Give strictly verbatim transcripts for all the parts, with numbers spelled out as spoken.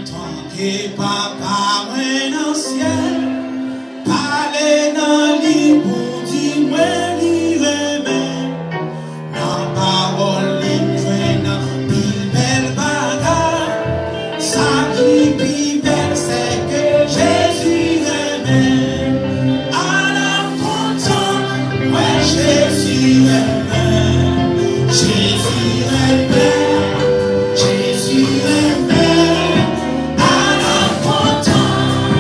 Tande Papa mwen nan syèl pale nan li pou di mwen li renmen. Nan pawòl li m jwenn anpil bèl bagay. Sa ki pi bèl se ke Jezi renmen. Ala kontan mwen Jezi renmen. Jezi renmen. Jezi renmen. Ala kontan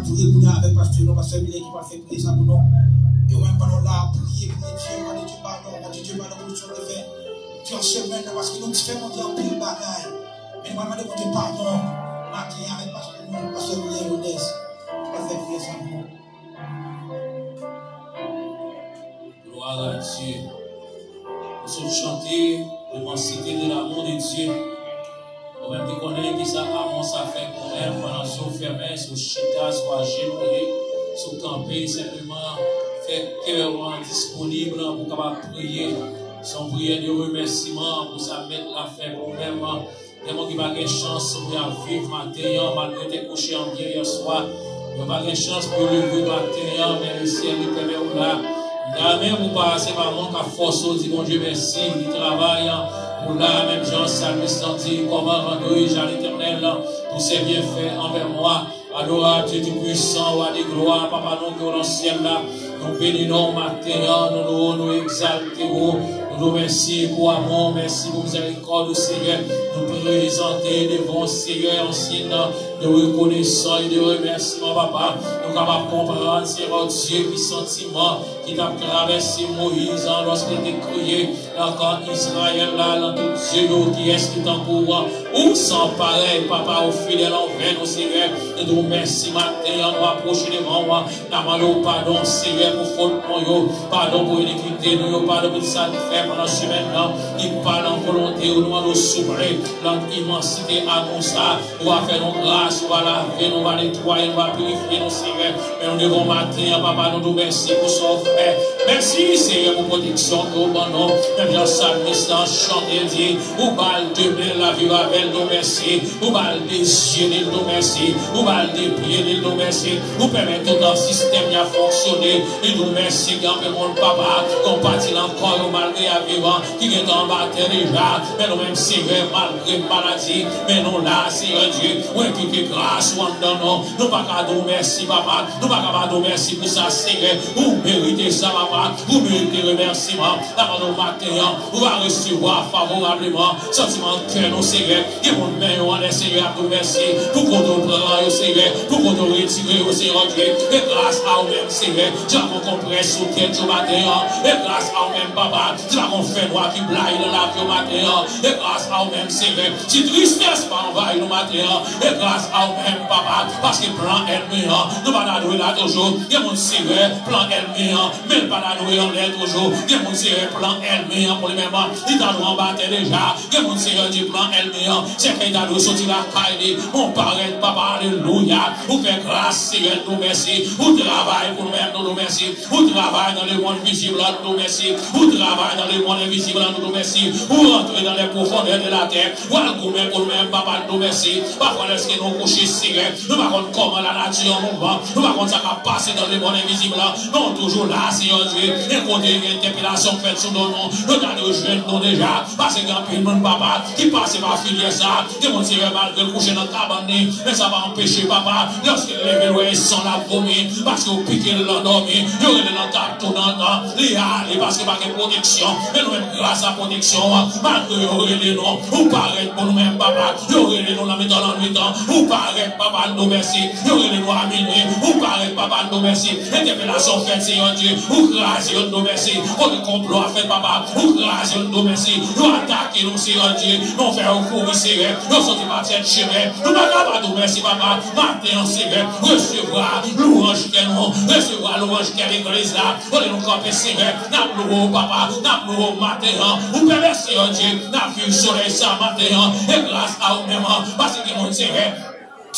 Priye kounye a avèk pastè nou, pastè Milen ki pral fè priye sa pou nou. E ou menm pandan w la, priye, priye Dye, mande Dye padon, mande Dye padon pou tout sa w te fè. Fè yon semèn nan, paske nou te fè Bondye anpil bagay. Men nou pral mande Bondye padon maten avèk pastè nou, pastè Milen Yones, ki pral fè priye sa pou nou. Gloire à Dieu. Nou sot chante l'immensité de l'amour de Dieu. Ou menm ki konnen ki sa amou sa fè pou mwen, pandan zye w fèmen, si w chita, si w ajenouye, si w kanpe, senpleman fè kè w an disponib pou w kapab priye. Se yon priyè de remèsiman pou sa Mèt la fè pou ou menm. Gen moun ki pa gen chans pou y ap viv maten an, malgre yo te kouche an byen yèswa. Yo pa gen chans pou yo leve maten an, men lesyèl li pèmèt ou la. Damen ou pa, se pa moun k ap fòse w di Bondye mèsi, li travay pou la, menm jan salmis lan di, comment rendrai-je à l'Éternel tous ses bienfaits envers moi? Adorab Dye Toupisan, Wa de glwa, Papa nou ki nan syèl la, nou beni non w maten an, nou louwe w, nou egzalte w, nou di w mèsi pou amou w, mèsi pou mizèrikòd ou, Senyè. Nou prezante devan w, Senyè, yon siy de rekonesans e de remèsiman, Papa. Nou kapab konprann, Senyè Dye, ki santiman ki t ap travèse Moyiz an lòske l te kriye nan kan Izrayèl la, nan tout zye yo, kiyès ki tankou w? Ou san parèy, Papa, ou fidèl anvè nou, Senyè. Nou di w mèsi maten an, nou apwoche devan w, n ap mande w padon, Senyè, pou fòt nou yo, padon pou inikite nou yo, padon pou sa n fè pandan semèn nan ki pa nan volonte w. Nou mande w souple nan imansite amou sa, ou va fè nou gras, ou va lave nou, ou va netwaye nou, ou va pirifye nou, Senyè. Men nou devan w maten an, Papa, nou di w mèsi pou sa w fè. Mèsi, Senyè, pou pwoteksyon ke w ban nou. Menm jan salmis lan chante, l di, ou ba l de men l ap viv avè l, di w mèsi. Ou ba l de zye li, l di w mèsi. Ou ba l de pye li, l di w mèsi. Ou pèmèt tout sistèm li ap fonksyone, li di w mèsi. Gen anpil moun, Papa, gen yon pati nan kò yo, malgre y ap vivan, ki gentan anba tè deja. Men nou menm, Senyè, malgre maladi, men nou la, Senyè Dye, ou enplike gras ou anndan nou. Nou pa ka di w mèsi, Papa. Nou pa ka pa di w mèsi pou sa, Senyè. Ou merite sa, Papa. Ou merite remèsiman. N ap mande w maten an, ou va resevwa favorableman santiman kè nou, Senyè. Gen moun men yo anlè, Senyè, ap di w mèsi pou kote w pran yo, Senyè, pou kote w retire yo, Senyè Dye. E gras a ou menm, Senyè, jan kon konprès sou tèt yo maten an. E gras a ou menm, Papa, jan kon fènwa ki blayi nan lavi yo maten an. E gras a ou menm, Senyè, si tristès pa anvayi nou maten an. E gras a ou menm, Papa, paske plan ènmi an, nou pa ta dwe la toujou. Gen moun, Senyè, plan ènmi an, men l pa ta dwe anlè toujou. Gen moun, Senyè, plan ènmi an pou li menm, li ta dwe anba tè deja. Gen moun, Senyè, di plan ènmi an, se ke li ta dwe soti lakay li. Bon, parèt, Papa, alelouya. Ou fè gras, Senyè, nou mèsi. Ou travay pou nou menm, nou, nou mèsi. Ou travay nan lemonn vizib la, nou, nou mèsi. Ou travay nan lemonn envizib la, nou, nou mèsi. Ou rantre nan lè pwofondè de latè. Ou al goumen pou nou menm, Papa, nou, nou mèsi. Pafwa, lèske nou kouche, Senyè, nou pa konn kòman lanati an mouvman. Nou pa konn sa k ap pase nan lemonn envizib la. Men w toujou la, Senyè Dye. E kote gen entèpelasyon k fèt sou non nou, nou ta dwe jwenn nou deja. Paske gen anpil moun, Papa, ki pase pa filyè sa. Gen moun, Senyè, malgre l kouche nan kabann li, men sa pa anpeche, Papa, lòske l leve, l wè e san l ap vomi, paske yo pike l nan dòmi, yo rele nan tab tou nan, nan, li ale, paske pa gen pwoteksyon. Men nou menm, gras a pwoteksyon an, malgre yo rele nou, ou parèt pou nou menm, Papa. Yo rele nou nan mitan lannwit an, ou parèt, Papa, n di w mèsi. Yo rele nou a minwi, ou parèt, Papa, n di w mèsi. Entèpelasyon fèt, Senyè Dye, ou kraze yo, n di w mèsi. Kote konplo a fèt, Papa, ou kraze yo, n di w mèsi. Yo atake nou, Senyè Dye, nou fè yo kouri, Senyè. Yo soti pa tèt chemen. Nou pa ka pa di w mèsi, Papa. Maten an, Senyè, resevwa lwanj kè nou, resevwa lwanj kè legliz la. Kote nou kanpe, Senyè, n ap louwe w, Papa, n ap louwe w maten an. Ou pèmèt, Senyè Dye, n ap viv solèy sa maten an. E gras a ou menm, paske gen moun, Senyè,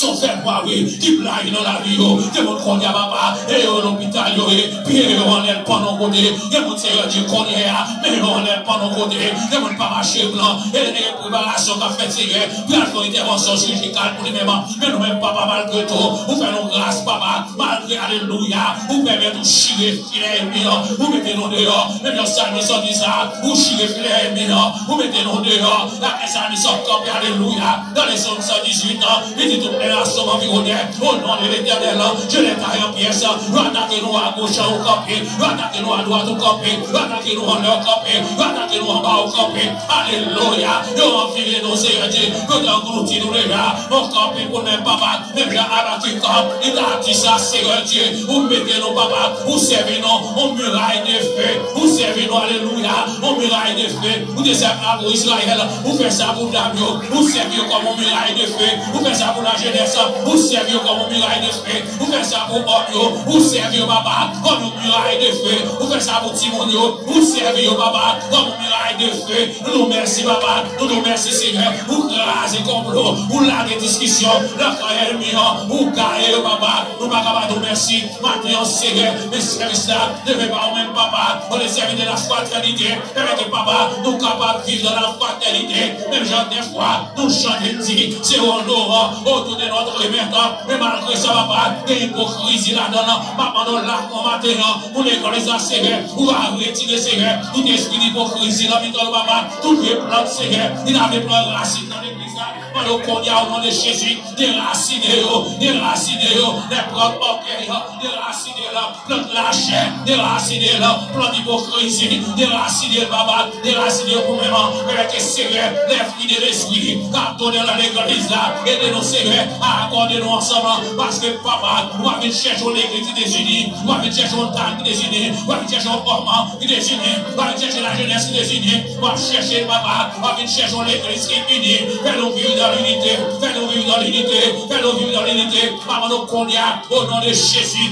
se yon fènwa, wi, ki blayi nan lavi yo. Gen moun kounye a, Papa, e yo lopital yo ye, pye yo anlè l pann yon kote. Gen moun, Senyè Dye, kounye a, men yo anlè l pann yon kote. Gen moun pa mache blan, e, e preparasyon k ap fèt, Senyè, pou y al fè yon entèvansyon chijikal pou li menm. Men nou menm, Papa, malgre tou, ou fè nou gras, Papa, malgre Alelouya. Ou pèmèt ou chire filè ènmi an. Ou mete nou deyò. Menm jan salmis lan di sa, ou chire filè ènmi an. Ou mete nou deyò. Lagè salmis lan kanpe, alelouya. Nan Sòm san dizuit an, li di tout lè nasion m anviwonnen. O non de Letènèl, je les taille en pièces. Yo atake nou agoch an, ou kanpe. Yo atake nou adwat, ou kanpe. Yo atake nou anlè, ou kanpe. Yo atake nou anba, ou kanpe. Alelouya. Yo anvile nou, Seyè Dye. Yo te anglouti nou deja. Nou kanpe pou nou menm, papa. Menm jan Abakik, li ta di sa, Seyè Dye, ou mete nou, papa, ou sèvi nou, yon miray de fe, ou sèvi nou, alelouya, yon miray de fe, ou te sèvi la pou Izrayèl, ou fè sa pou dam yo, ou sèvi yo kòm yon miray de fe, ou fè sa pou lajenès, ou sèvi yo kòm yon miray de fe, ou fè sa pou òm yo, ou sèvi yo, papa, kòm yon miray de fe, ou fè sa pou timoun yo, ou sèvi yo, papa, kòm yon miray de fe. Nou di w mèsi, papa. Nou di w mèsi, Senyè. Ou kraze konplo. Ou lage diskisyon nan kan ènmi an. Ou gaye yo, papa. Nou pa ka pa di w mèsi. Maten an, Senyè, men sèvis la, leve pa ou menm, papa. On est serviteur de la fraternité. Pèmèt ke, papa, nou kapab viv dans la fraternité. Menm jan dèfwa, nou chante, n di, c'est honorant autour de notre maître. Men malgre sa, papa, gen ipokrizi ladan l. M ap mande w la, maten an, pou legliz la, Senyè, ou va retire, Senyè, tout espri dipokrizi nan mitan nou, papa. Tout vye plant, Senyè, ki ta vle pran rasin nan legliz la, mande w kounye a, o non de Jezi, derasine yo, derasine yo, les plantes orgueil, derasine yo, plant lachè, derasine yo, plant ipokrizi, derasine yo, papa, derasine yo pou mwen, pèmèt ke, Senyè, lè fwi de lespri ka tounen nan legliz la. Ede nou, Senyè, a akòde nou ansanm, paske, papa, ou pa vin chèche yon legliz ki dezini, ou pa vin chèche yon dam ki dezini, ou pa vin chèche yon òm ki dezini, ou pa vin chèche lajenès ki dezini, ou ap chèche, papa, ou pa vin chèche yon legliz ki ini. Fè nou viv dans l'unité, fè nou viv dans l'unité, fè nou viv dans l'unité. Papa, nou kounye a, o non de Jezi.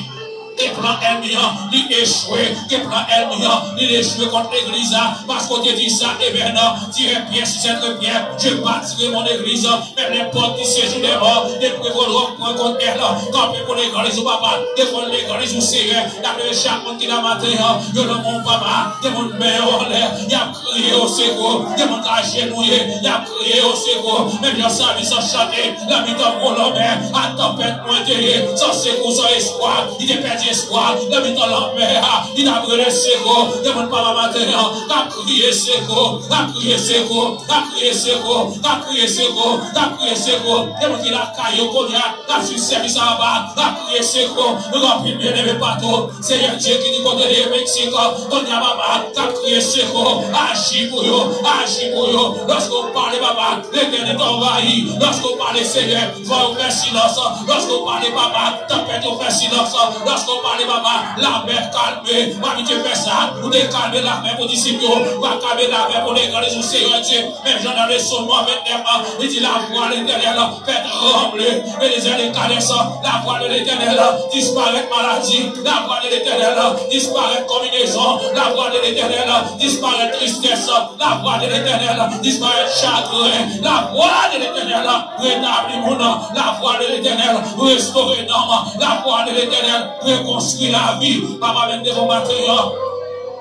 Ke plan ènmi an, li echwe. Ke plan ènmi an, li echwe kont legliz la. Paske w te di sa, Ebenn, tirez pierre sur cette pierre, je bâtirai mon église. Menm lè pòt ki sezi dèwò, de prevòl wòk pran kont èl, kanpe pou legliz ou, papa, defann legliz ou, Senyè. N ap leve chak moun ki la maten an, yo nan men w, papa, gen moun men yo anlè, y ap kriye o sekou, gen moun k ajenouye, y ap kriye o sekou, menm jan salmis lan chante, nan mitan gwo lanmè, a tanpèt mwen te ye, san sekou, san espwa, li te pèdi espwa, nan mitan lanmè a, li t ap rele sekou, gen moun papa maten an, k ap kriye sekou, k ap kriye sekou, k ap kriye sekou, k ap kriye sekou, k ap kriye sekou, gen moun ki lakay yo kounye a, k ap swiv sèvis a papa, k ap kriye sekou, nou gen anpil byeneme patou, Senyè Dye ki di kote de Meksik, kounye a papa, k ap kriye sekou, aji pou yo, aji pou yo, lòske w pale papa, Letènèl te anvayi, lòske w pale Senyè, van yo fè silans, lòske w pale papa, tanpèt yo fè silans, lòske w pale papa, lamè kalme, w abitye fè sa, ou te kalme lamè pou disip yo, w ap kalme lamè pou legliz ou Senyè Dye, menm jan nan Sòm vennèf, li di, la voix de l'Éternel fait trembler les déserts de Kadès. La voix de l'Éternel disparèt maladi. La voix de l'Éternel disparèt konbinezon. La voix de l'Éternel disparèt tristès. La voix de l'Éternel disparèt chagren. La voix de l'Éternel retabli moun. La voix de l'Éternel restore nanm. La voix de l'Éternel rekonstwi lavi. Papa, menm devan maten an,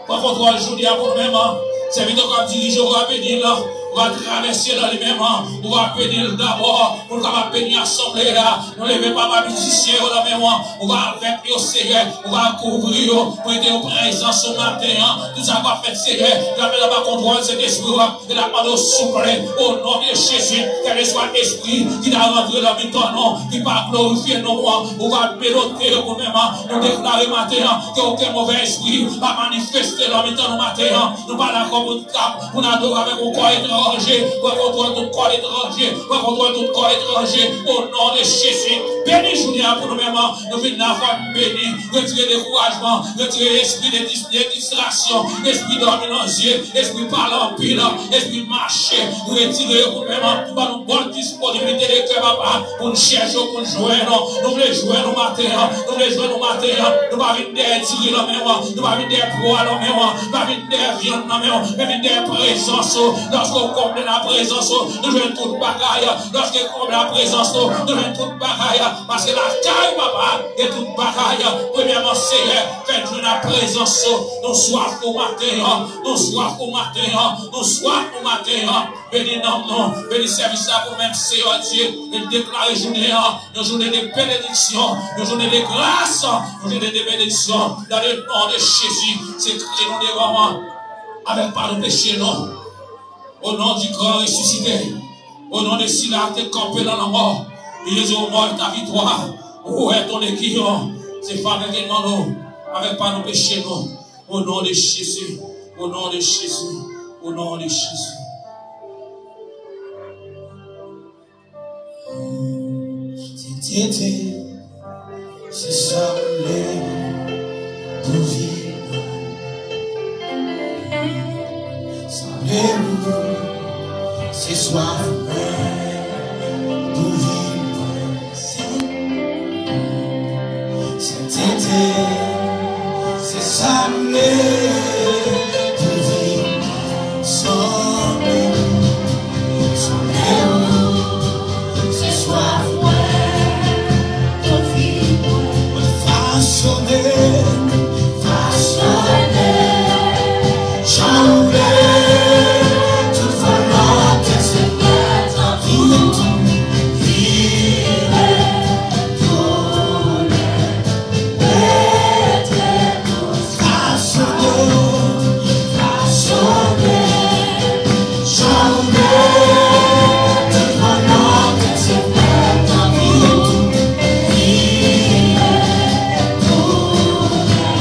pran kontwòl jounen an pou nou menm. Sèvitè w k ap dirije, ou va beni l. Ou va travèse nan li menm. Ou va beni l dabò pou l kapab beni asanble a. Nou leve papa mizisyen yo nan men w. Ou va avèk yo, Senyè. Ou va kouvri yo. Prete yo prezans ou maten an. Tout sa k ap fèt, Senyè, y ap met anba kontwòl Sentespri w. E n ap mande w souple, o non de Jezi, kèlkeswa espri ki ta rantre nan mitan nou, ki pa glorifye non w, ou va menote yo pou menm. Nou deklare maten an ke okenn movè espri pa manifeste nan mitan nou maten an. Nou pa dakò pou n t ap, pou n adore avèk yon kò etranje. Pran kontwòl tout kò etranje. Pran kontwòl tout kò etranje. O non de Jezi. Beni jounen an pou nou menm. Nou vin nan fwa beni. Retire dekourajman. Retire espri de dis-, de distraksyon. Espri dòmi nan zye. Espri pale anpil. Espri mache. Retire yo pou nou menm. Ban nou bòn disponibilite de kè, papa, pou n chèche w, pou n jwenn ou. Nou vle jwenn ou maten an. Nou vle jwenn ou maten an. Nou pa vin dèyè diri nan men w. Nou pa vin dèyè pwa nan men w. Nou pa vin dèyè vyann nan men w. Men vin dèyè prezans ou. Lòske w Konble nan prezans ou, nou jwenn tout bagay. Lòske konble nan prezans ou, nou jwenn tout bagay. Paske lakay ou, papa, gen tout bagay. Premyèman, Seyè, fè n jwenn nan prezans ou. Nou swaf ou maten an, nou swaf ou maten an, nou swaf ou maten an. Beni nanm nou, beni sèvis la pou menm Seyè Dye. E deklare jounen an yon jounen de benediksyon, yon jounen de gras, yon jounen de benediksyon. Dans le nom de Jésus, se kriye nou devan an. Avèk padon peche nou. Au nom du grand ressuscité, au nom de sila ki te kanpe nan lanmò, Jésus, ou mò ta viktwa, ou wè ton ekip, se favè ke nan nou, avèk padon peche nou, au nom de Jésus, au nom de Jésus, au nom de Jésus. Tete, se sa m vle pou vi mwen. Sa m vle pou, se swaf mwen pou vi mwen. Se, se tete, se sa m vle pou vi mwen. Sanble, sanble ou, se swaf mwen, pou vi mwen. Fasonnen, fasonnen, jan ou vle, tout volonte Senyè, tankou vire, tounen, rete dous. Fasonnen, fasonnen, jan ou vle, tout volonte Senyè, tankou vire, tounen,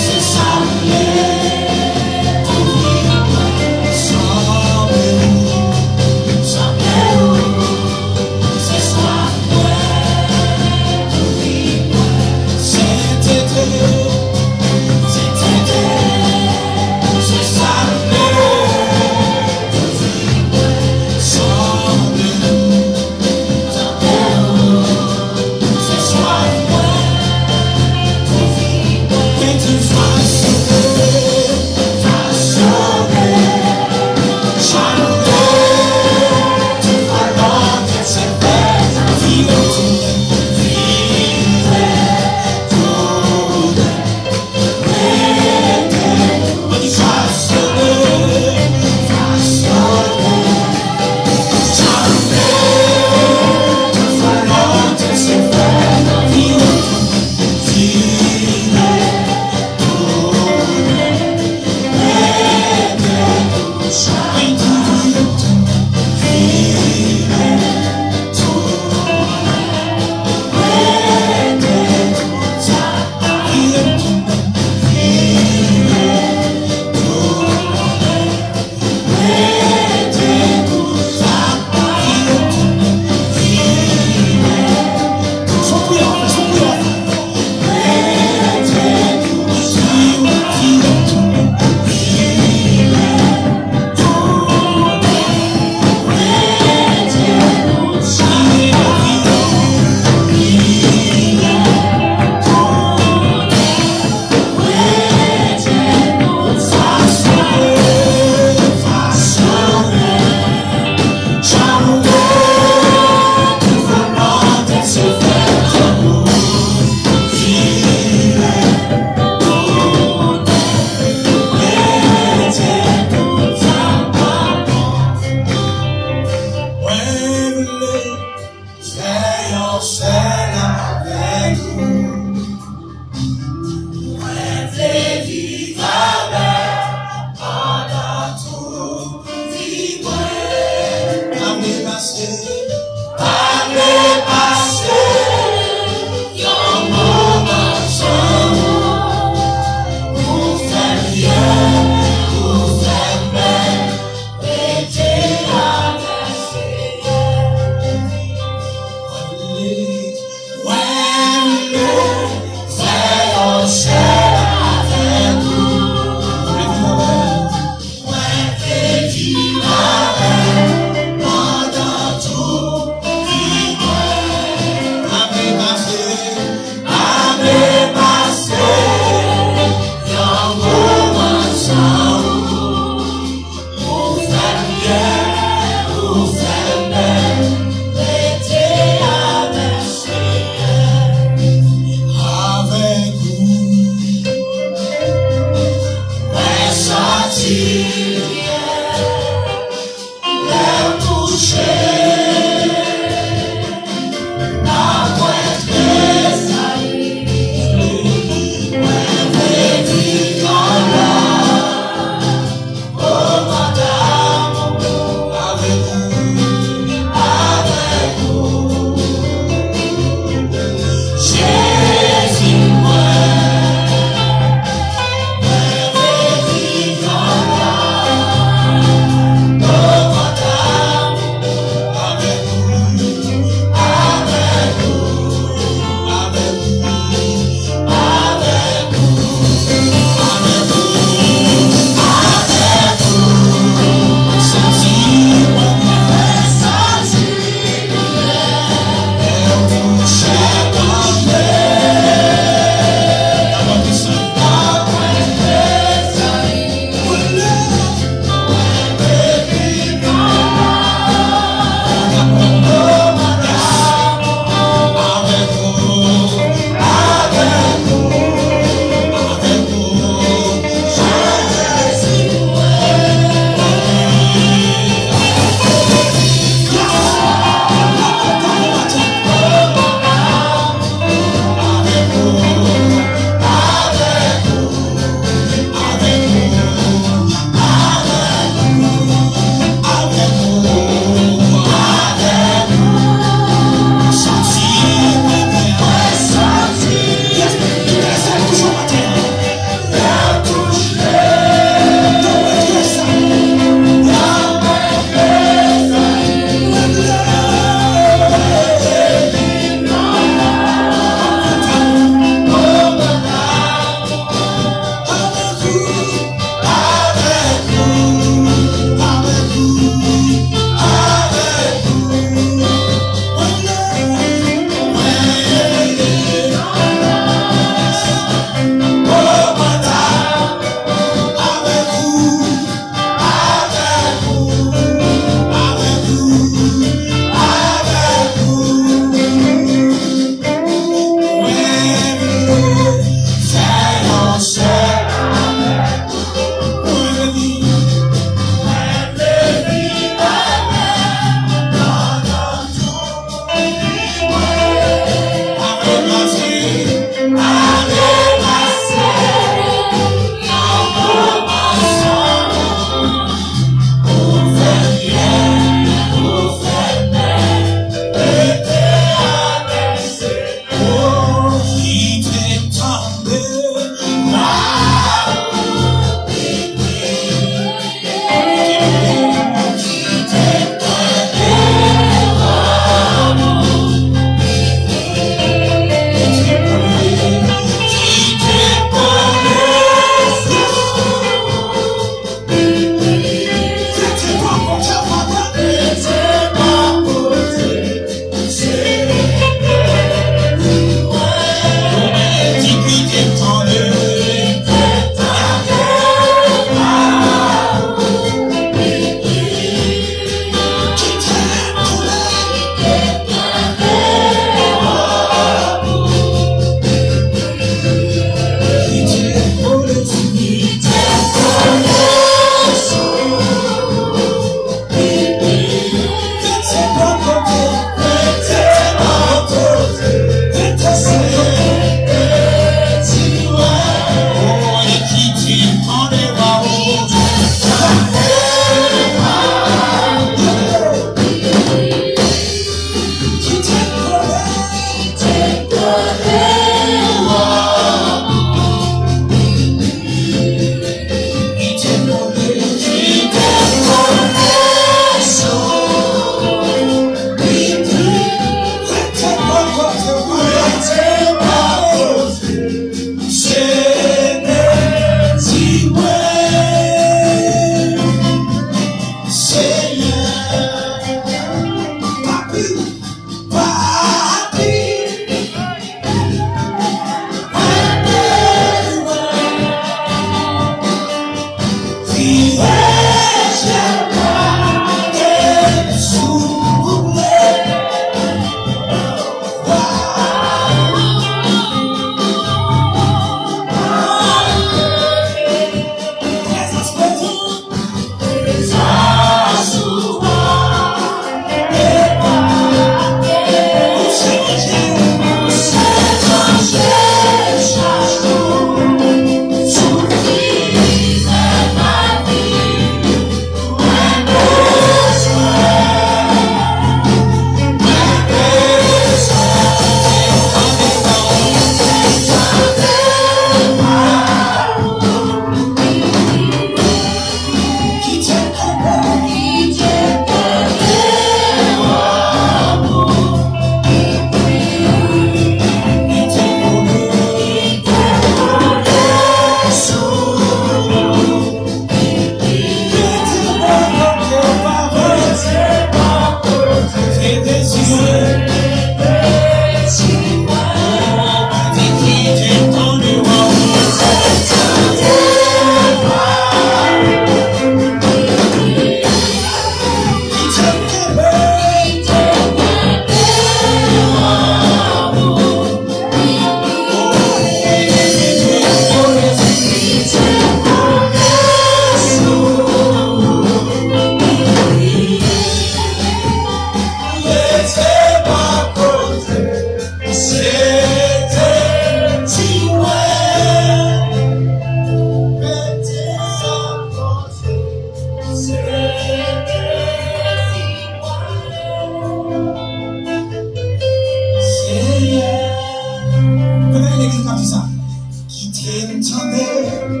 Tande.